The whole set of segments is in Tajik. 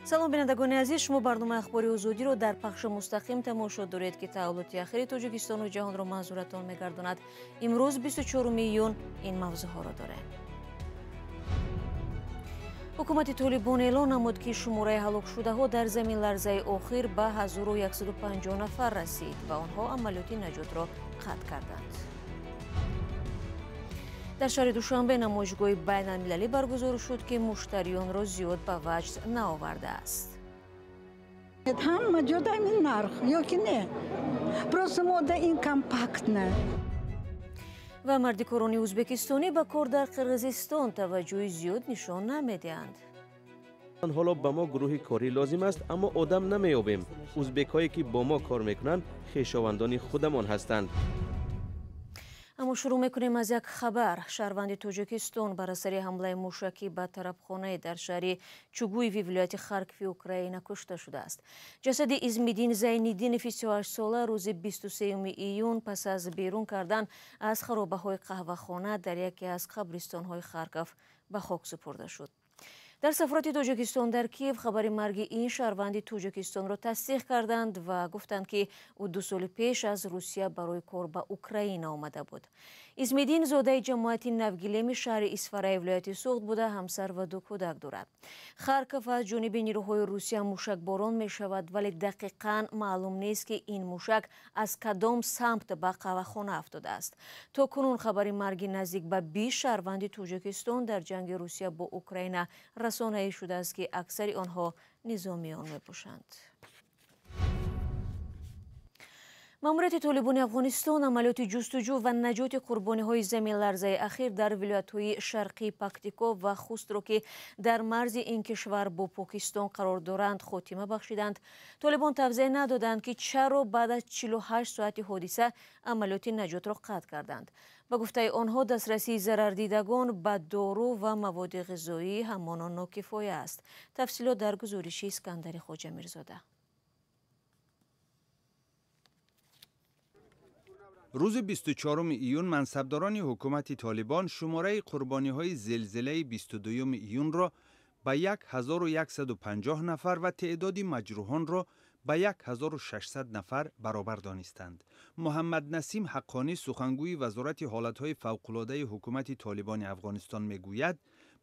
Салом, бинандагони азиз, шумо барномаи Ахбори Озодиро дар пахши мустақим тамошо доред, ки таҳаввулоти ахири Тоҷикистону ҷаҳонро манзуратон мегардонад. Имрӯз 24 июн ин мавзӯъҳоро дорем. Ҳукумати Толибон эълон намуд, ки шумораи ҳалокшудаҳо дар заминларзаи охир ба 1150 нафар расид ва онҳо амалиёти наҷотро қатъ карданд. Дар шаҳри Душанбе намоишгоҳи байналмилалӣ баргузор шуд, ки муштариёнро зиёд ба ваҷд наовардааст. Ҳама ҷода ин нарх ё ки не? Просто мода ин компактна. Ва мардикорони ӯзбекистонӣ ба кор дар Қирғизистон таваҷҷӯҳи зиёд нишон намедиҳанд. Ҳоло ба мо гурӯҳи корӣ лозим аст, аммо одам намеёбем. Узбекҳое ки бо мо кор мекунанд, хешовандони худамон ҳастанд. Аммо шурӯъ мекунем аз як хабар. Шаҳрванди Тоҷикистон бар асари ҳамлаи мушакӣ ба тарабхонае дар шаҳри Чугуеви вилояти Харкови Украина кушта шудааст. Ҷасади Измиддин Зайниддинови 38сола рӯзи 23 июн пас аз берун кардан аз харобаҳои қаҳвахона дар яке аз қабристонҳои Харков ба хок супурда шуд. Дар сафорати Тоҷикистон дар Киев хабари марги ин шаҳрванди Тоҷикистонро тасдиқ карданд ва гуфтанд, ки ӯ 2 соли пеш аз Русия барои кор ба Украина омада буд. Измиддин зодаи ҷамоати Навгилеми шаҳри Исфараи вилояти Суғд буда, ҳамсар ва ду кӯдак дорад. Харков аз ҷониби нирӯҳои Русия мушакборон мешавад, вале дақиқан маълум нест, ки ин мушак аз кадом самт ба қаҳвахона афтодааст. То кунун хабари марги наздик ба 20 шаҳрванди Тоҷикистон дар ҷанги Русия бо Украина расонаӣ шудааст, ки аксари онҳо низомиён мебошанд. Маъмурияти Толибони Афғонистон амалиёти ҷустуҷӯ ва наҷоти қурбониҳои заминларзаи ахир дар вилоятҳои шарқии Пактико ва Хустро, ки дар марзи ин кишвар бо Покистон қарор доранд, хотима бахшиданд. Толибон тавзеҳ надоданд, ки чаро баъд аз 48 соати ҳодиса амалиёти наҷотро қатъ карданд. Ба гуфтаи онҳо, дастрасии зарардидагон ба дору ва маводи ғизоӣ ҳамоно нокифоя аст. Тафсилот дар гузориши Искандари Хоҷамирзода. Рӯзи 24 июн мансабдорони ҳукумати Толибон шумораи қурбониҳои зилзилаи 22 июнро ба 1150 нафар ва теъдоди маҷрӯҳонро ба 1600 нафар баробар донистанд. Муҳаммад Насим Ҳаққонӣ, сухангӯи Вазорати ҳолатҳои фавқулодаи ҳукумати Толибони Афғонистон, мегӯяд,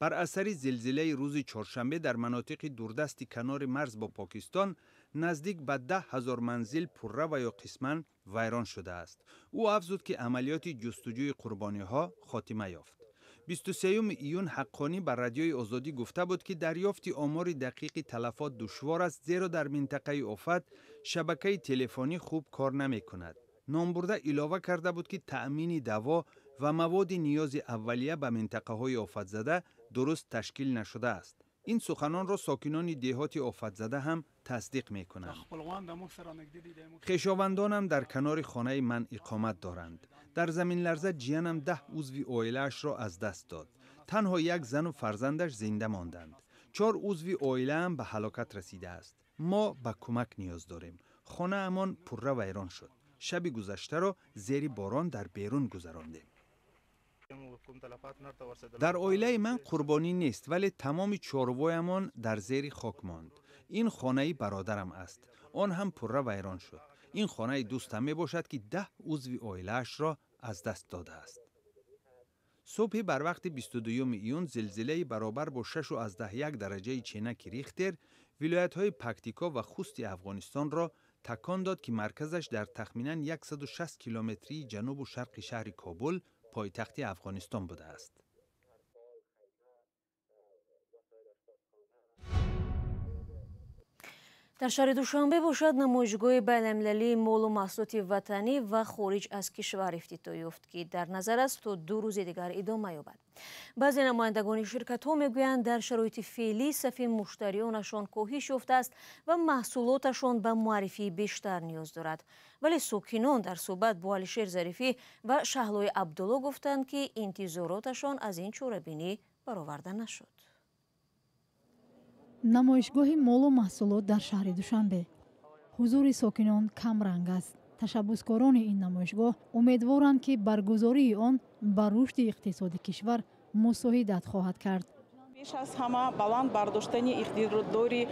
бар асари зилзилаи рӯзи чоршанбе дар манотиқи дурдасти канори марз бо Покистон наздик ба 10 000 манзил пурра ва ё қисман вайрон шудааст. Ӯ афзуд, ки амалиёти ҷустуҷӯи қурбониҳо хотима ёфт. 23 июн Ҳаққонӣ ба Радиои Озодӣ гуфта буд, ки дарёфти омори дақиқи талафот душвор аст, зеро дар минтақаи офат шабакаи телефонӣ хуб кор намекунад. Номбурда илова карда буд, ки таъмини даво ва маводи ниёзи аввалия ба минтақаҳои офатзада дуруст ташкил нашудааст. Ин суханонро сокинони деҳоти офатзада ҳам тасдиқ мекунанд. Хешовандонам дар канори хонаи ман иқомат доранд. Дар заминларза ҷиянам 10 узви оилаашро аз даст дод. Танҳо як зану фарзандаш зинда монданд. Чор узви оилаам ба ҳалокат расидааст. Мо ба кӯмак ниёз дорем. Хонаамон пурра вайрон шуд. Шаби гузаштаро зери борон дар берун гузарондем. Дар оилаи ман қурбонӣ нест, вале тамоми чорвоямон дар зери хок монд. Ин хонаи бародарам аст, он ҳам пурра вайрон шуд. Ин хонаи дӯстам мебошад, ки 10 узви оилаашро аз даст додааст. Субҳи барвақти 22 июн зилзилаи баробар бо 6,1 дараҷаи ченаки Рихтер вилоятҳои Пактико ва Хусти Афғонистонро такон дод, ки марказаш дар тахминан 160 километрии ҷанубу шарқи шаҳри Кобул, пойтахти Афғонистон будааст. Дар шаҳри Душанбе бошад, намоишгоҳи байналмилалии молу маҳсулоти ватанӣ ва хориҷ аз кишвар ифтитоҳ ёфт, ки дар назар аст то 2 рӯзи дигар идома ёбад. Баъзе намояндагони ширкатҳо мегӯянд, дар шароити феълӣ сафи муштариёнашон коҳиш ёфтааст ва маҳсулоташон ба муаррифии бештар ниёз дорад. Вале сокинон дар суҳбат бо Алишер Зарифӣ ва Шаҳлои Абдулло гуфтанд, ки интизороташон аз ин чорабинӣ бароварда нашуд. Намоишгоҳи молу маҳсулот дар шаҳри Душанбе. Ҳузури сокинон камранг аст. Ташаббускорони ин намоишгоҳ умедворанд, ки баргузории он ба рушди иқтисоди кишвар мусоидат хоҳад кард. Пеш аз ҳама баланд бардоштани иқтидори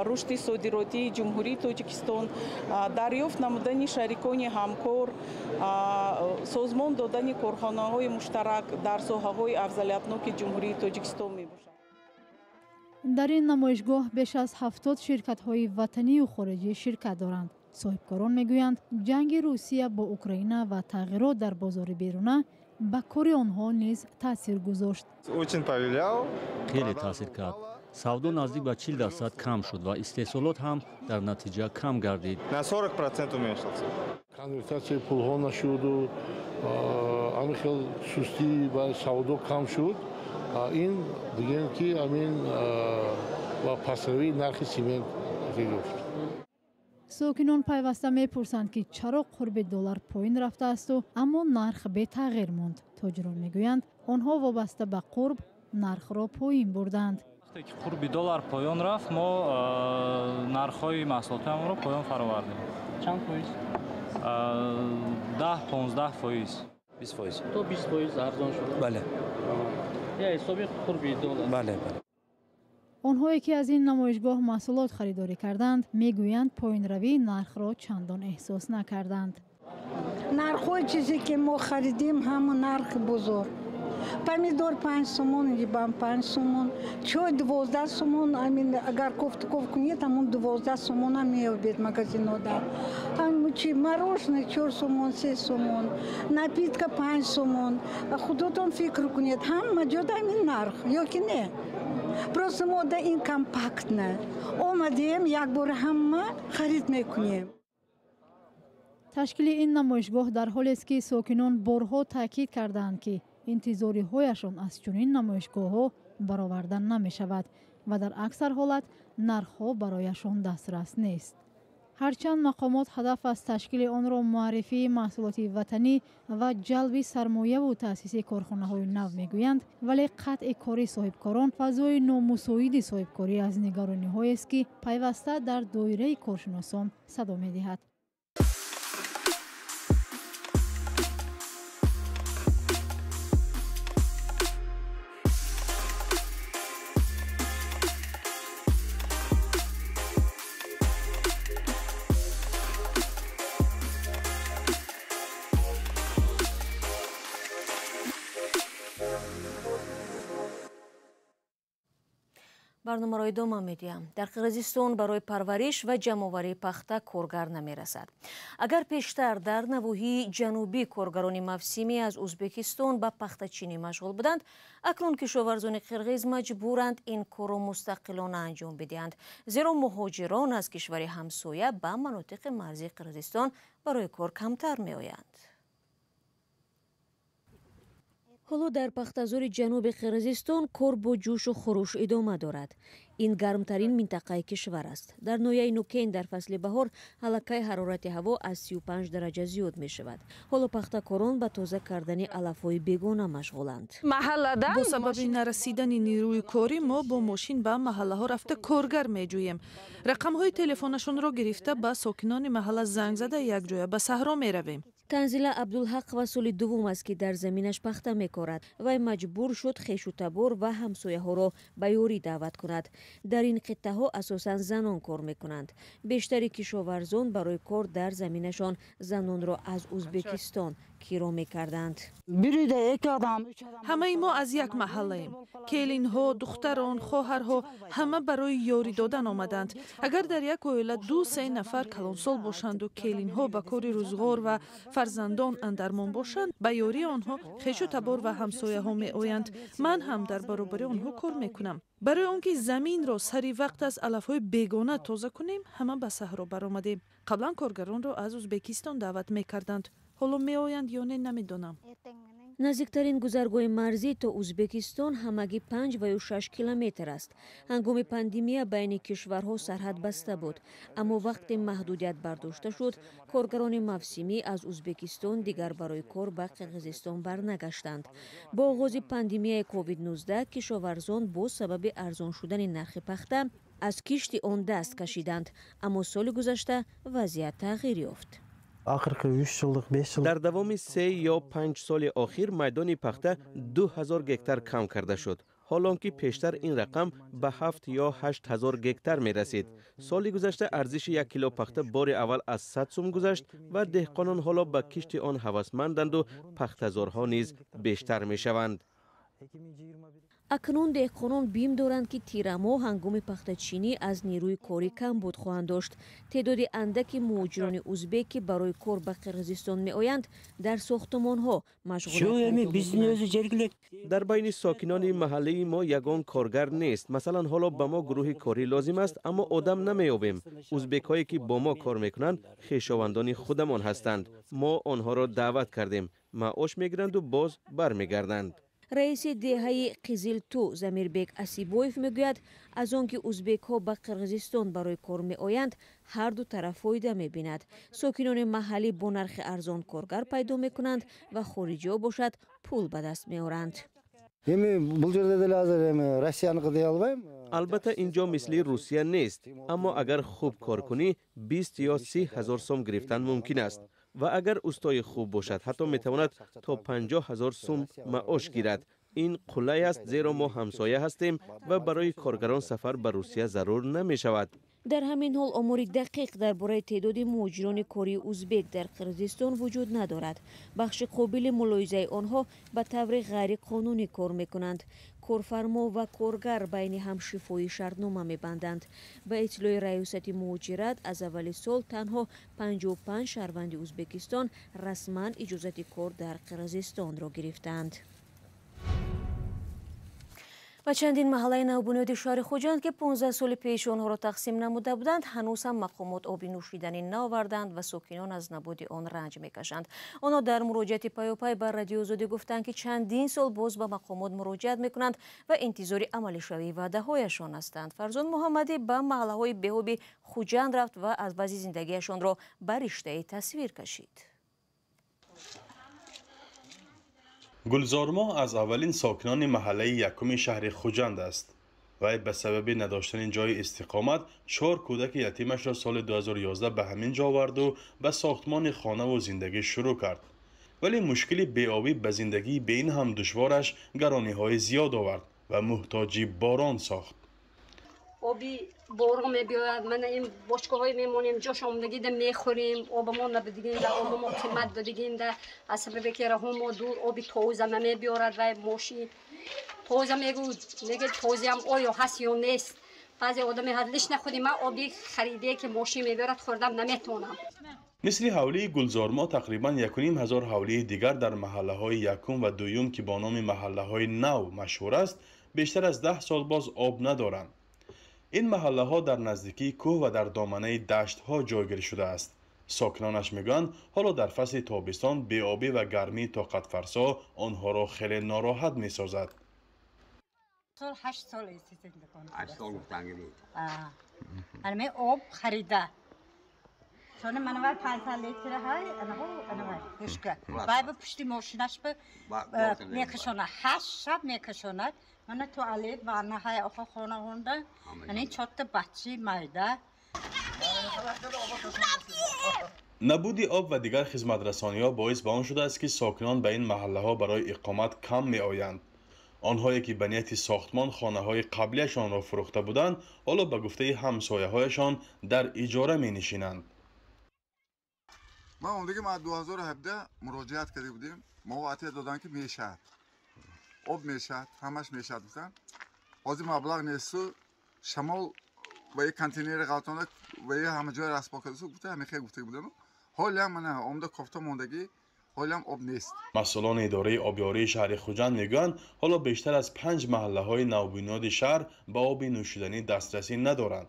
рушди содиротии Ҷумҳурии Тоҷикистон, дарёфт намудани шарикони ҳамкор, созмон додани корхонаҳои муштарак дар соҳаҳои афзалиятноки Ҷумҳурии Тоҷикистон мебошад. Дар ин намоишгоҳ беш аз 70 ширкатҳои ватанию хориҷӣ ширкат доранд. Соҳибкорон мегӯянд, ҷанги Русия бо Украина ва тағйирот дар бозори беруна ба кори онҳо низ таъсир гузошт. Хеле таъсир кард. Савдо наздик ба 40% кам шуд ва истеҳсолот ҳам дар натиҷа кам гардид. Конвертатсияи пулҳо нашуду ҳамин хел сустӣ ва савдо кам шуд. Ин бигӯем ки ҳамин ва пастравии нархи симент ёфт. Сокинон пайваста мепурсанд, ки чаро қурби доллар поин рафтаасту, аммо нарх бетағйир монд. Тоҷирон мегӯянд, онҳо вобаста ба қурб нархро поин бурданд. Вақте ки қурби доллар поён рафт, мо нархҳои маҳсулотамонро поён фаровардем. Чанд фоиз? 10-15 фоиз. 20 фоиз. То 20 фоиз арзон шуд? Бале. Я ҳисоби қурби доллар. Бале, бале. Онҳое ки аз ин намоишгоҳ маҳсулот харидорӣ карданд, мегӯянд, поинравии нархро чандон эҳсос накарданд. Нархҳои чизе ки мо харидем, ҳамон нархи бозор. Помидор 5 сомон, либан 5 сомон, чой 12 сомон. Агар кофтуков кунед, ҳамон 12 сомона меёбед магазинода. Чи мороженое 4 сомон, 3 сомон, напитка 5 сомон. Худотон фикр кунед, ҳама ҷода ҳамин нарх ё ки не? Просто мо да ин компактна омадем, якбор ҳама харид мекунем. Ташкили ин намоишгоҳ дар ҳолест, ки сокинон борҳо таъкид кардаанд, ки интизориҳояшон аз чунин намоишгоҳҳо бароварда намешавад ва дар аксар ҳолат нархҳо барояшон дастрас нест. Ҳарчанд мақомот ҳадаф аз ташкили онро муаррифии маҳсулоти ватанӣ ва ҷалби сармояву таъсиси корхонаҳои нав мегӯянд, вале қатъи кори соҳибкорон, фазои номусоиди соҳибкорӣ аз нигарониҳоест, ки пайваста дар доираи коршиносон садо медиҳад. Барномаро идома медиҳам. Дар Қирғизистон барои парвариш ва ҷамъоварии пахта коргар намерасад. Агар пештар дар навоҳии ҷанубӣ коргарони мавсимӣ аз Ӯзбекистон ба пахтачинӣ машғул буданд, акнун кишоварзони қирғиз маҷбуранд ин корро мустақилона анҷом бидиҳанд, зеро муҳоҷирон аз кишвари ҳамсоя ба манотиқи марзии Қирғизистон барои кор камтар меоянд. Ҳоло дар пахтазори ҷануби Қирғизистон кор бо ҷӯшу хуруш идома дорад. Ин гармтарин минтақаи кишвар аст. Дар ноҳияи Нукен дар фасли баҳор аллакай ҳарорати ҳаво аз 35 дараҷа зиёд мешавад. Ҳоло пахтакорон ба тоза кардани алафҳои бегона машғуланд. Бо сабаби нарасидани нерӯи корӣ мо бо мошин ба маҳаллаҳо рафта коргар меҷӯем. Рақамҳои телефонашонро гирифта ба сокинони маҳалла занг зада якҷоя ба саҳро меравем. Танзила Абдулҳақова соли дуввум аст, ки дар заминаш пахта мекорад. Вай маҷбур шуд хешу табор ва ҳамсояҳоро ба ёрӣ даъват кунад. Дар ин қиттаҳо асосан занон кор мекунанд. Бештари кишоварзон барои кор дар заминашон занонро аз Ӯзбекистон киро мекарданд. Ҳамаи мо аз як маҳаллаем. Келинҳо, духтарон, хоҳарҳо ҳама барои ёрӣ додан омаданд. Агар дар як оила 2-3 нафар калонсол бошанду келинҳо ба кори рӯзғор ва фарзандон андармон бошанд, ба ёрии онҳо хешу табор ва ҳамсояҳо меоянд. Ман ҳам дар баробари онҳо кор мекунам. Барои он ки заминро сари вақт аз алафҳои бегона тоза кунем, ҳама ба саҳро баромадем. Қаблан коргаронро аз Ӯзбекистон даъват мекарданд. Ҳоло меоянд ё не, намедонам. Наздиктарин гузаргоҳи марзӣ то Ӯзбекистон ҳамагӣ 5 ва ё 6 километр аст. Ҳангоми пандемия байни кишварҳо сарҳад баста буд, аммо вақте маҳдудият бардошта шуд, коргарони мавсимӣ аз Ӯзбекистон дигар барои кор ба Қирғизистон барнагаштанд. Бо оғози пандемияи COVID-19 кишоварзон бо сабаби арзон шудани нархи пахта аз кишти он даст кашиданд, аммо соли гузашта вазъият тағйир ёфт. Дар давоми 3 ё 5 соли охир майдони пахта 2000 гектар кам карда шуд. Ҳол он ки пештар ин рақам ба 7 ё 8 ҳазор гектар мерасид. Соли гузашта арзиши 1 кило пахта бори аввал аз 100 сум гузашт ва деҳқонон ҳоло ба кишти он ҳавасманданду пахтазорҳо низ бештар мешаванд. Акнун деҳқонон бим доранд, ки тирамоҳ ҳангоми пахтачинӣ аз нерӯи корӣ камбуд хоҳанд дошт. Теъдоди андаки муҳоҷирони узбек, ки барои кор ба Қирғизистон меоянд, дар сохтумонҳо машғулият. Дар байни сокинони маҳаллаи мо ягон коргар нест. Масалан, ҳоло ба мо гурӯҳи корӣ лозим аст, аммо одам намеёбем. Узбекҳое ки бо мо кор мекунанд, хешовандони худамон ҳастанд. Мо онҳоро даъват кардем, маош мегиранду боз бармегарданд. Раиси деҳаи Қизилту Замирбек Асибоев мегӯяд, аз он ки узбекҳо ба Қирғизистон барои кор меоянд, ҳар ду тараф фоида мебинад. Сокинони маҳаллӣ бо нархи арзон коргар пайдо мекунанд ва хориҷиҳо бошад пул ба даст меоранд. Албатта, ин ҷо мисли Русия нест, аммо агар хуб кор кунӣ, 20 ё 30 ҳазор сом гирифтан мумкин аст. Ва агар устои хуб бошад, ҳатто метавонад то 50 ҳазор сум маош гирад. Ин қулай аст, зеро мо ҳамсоя ҳастем ва барои коргарон сафар ба Русия зарур намешавад. Дар ҳамин ҳол омори дақиқ дар бораи теъдоди муҳоҷирони кории узбек дар Қирғизистон вуҷуд надорад. Бахши қобили мулоҳизаи онҳо ба таври ғайриқонунӣ кор мекунанд. Корфармо ва коргар байни ҳам шифоӣ шартнома мебанданд. Ба иттилои Раёсати муҳоҷират, аз аввали сол танҳо 55 шаҳрванди Узбекистон расман иҷозати кор дар Қирғизистонро гирифтаанд. Ва чандин маҳаллаи навбунёди шаҳри Хуҷанд, ки 15 соли пеш онҳоро тақсим намуда буданд, ҳанӯз ҳам мақомот оби нӯшиданӣ наоварданд ва сокинон аз набуди он ранҷ мекашанд. Онҳо дар муроҷиати паёпай ба Радиои Озодӣ гуфтанд, ки чандин сол боз ба мақомот муроҷиат мекунанд ва интизори амалишавии ваъдаҳояшон ҳастанд. Фарзон Муҳаммадӣ ба маҳаллаҳои беоби Хуҷанд рафт ва аз вазъи зиндагиашонро ба риштаи тасвир кашид. Гулзормо аз аввалин сокинони маҳаллаи якуми шаҳри Хуҷанд аст. Вай ба сабаби надоштани ҷойи истиқомат 4 кӯдаки ятимашро соли 2011 ба ҳамин ҷо оварду ба сохтмони хонаву зиндагӣ шурӯъ кард. Вале мушкили беобӣ ба зиндагии беин ҳам душвораш гарониҳои зиёд овард ва муҳтоҷи борон сохт. Оби борон мебиёяд, мана ин бочкаҳое мемонем, ҷош омдагида мехӯрем, обамон набудигинда, обамо қимат додигинда, аз сабабе ки раҳомо дур оби тоза намебиёрад вай мошин тоза мегӯд, мегӯяд тозаам оё ҳаст ё нест. Баъзе одаме ҳаст лиш нахӯди, ман оби харидае ки мошин мебиёрад хӯрдам наметавонам. Мисли ҳавлии Гулзормо тақрибан 1,5 ҳазор ҳавлии дигар дар маҳаллаҳои якум ва дуюм, ки бо номи маҳаллаҳои нав машҳур аст, бештар аз 10 сол боз об надоранд. Ин маҳаллаҳо дар наздикии кӯҳ ва дар доманаи даштҳо ҷойгир шудааст. Сокинонаш мегӯянд, ҳоло дар фасли тобистон беобӣ ва гармии тоқатфарсо онҳоро хеле нороҳат месозад. 8 сол об харида. Манавар 500 литр ҳай, анавар пушка. Вай ба пушти мошинаш мекашонад, 8 шаб мекашонад. Мана туалет, ванна ҳай, оха хона хонда. Ани чотта бачи майда. Набуди об ва дигар хизматрасониҳо боис ба он шудааст, ки сокинон ба ин маҳаллаҳо барои иқомат кам меоянд. Онҳое ки ба нияти сохтмон хонаҳои қаблияшонро фурӯхта буданд, ҳоло ба гуфтаи ҳамсояҳояшон дар иҷора менишинанд. Ма ондиги ма 2017 муроҷиат карда будем, мо атия доданд, ки мешавад, об мешавад, ҳамаш мешавад гуфтанд. Ҳозир маблағ несту, шамол ва як контейнери ғалтонда ва як ҳама ҷоя распо кардасу гуфта, ҳамин хел гуфта будану. Ҳолиам мана омда кофта мондагӣ, ҳолиам об нест. Масъулони идораи обёрии шаҳри Хуҷанд мегӯянд, ҳоло бештар аз 5 маҳаллаҳои навбунёди шаҳр ба оби нӯшиданӣ дастрасӣ надоранд.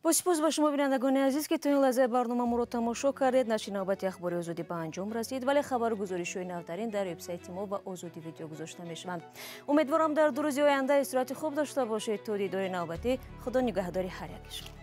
Бо сипос ба шумо, бинандагони азиз, ки то ин лаҳзаи барнома моро тамошо кардед. Нашри навбати Ахбори Озодӣ ба анҷом расид, вале хабару гузоришҳои навтарин дар вебсайти мо ва Озодӣ видео гузошта мешаванд. Умедворам, дар 2 рӯзи оянда истироҳати хуб дошта бошед. То дидори навбатӣ, Худо нигаҳдори ҳар яки шумо.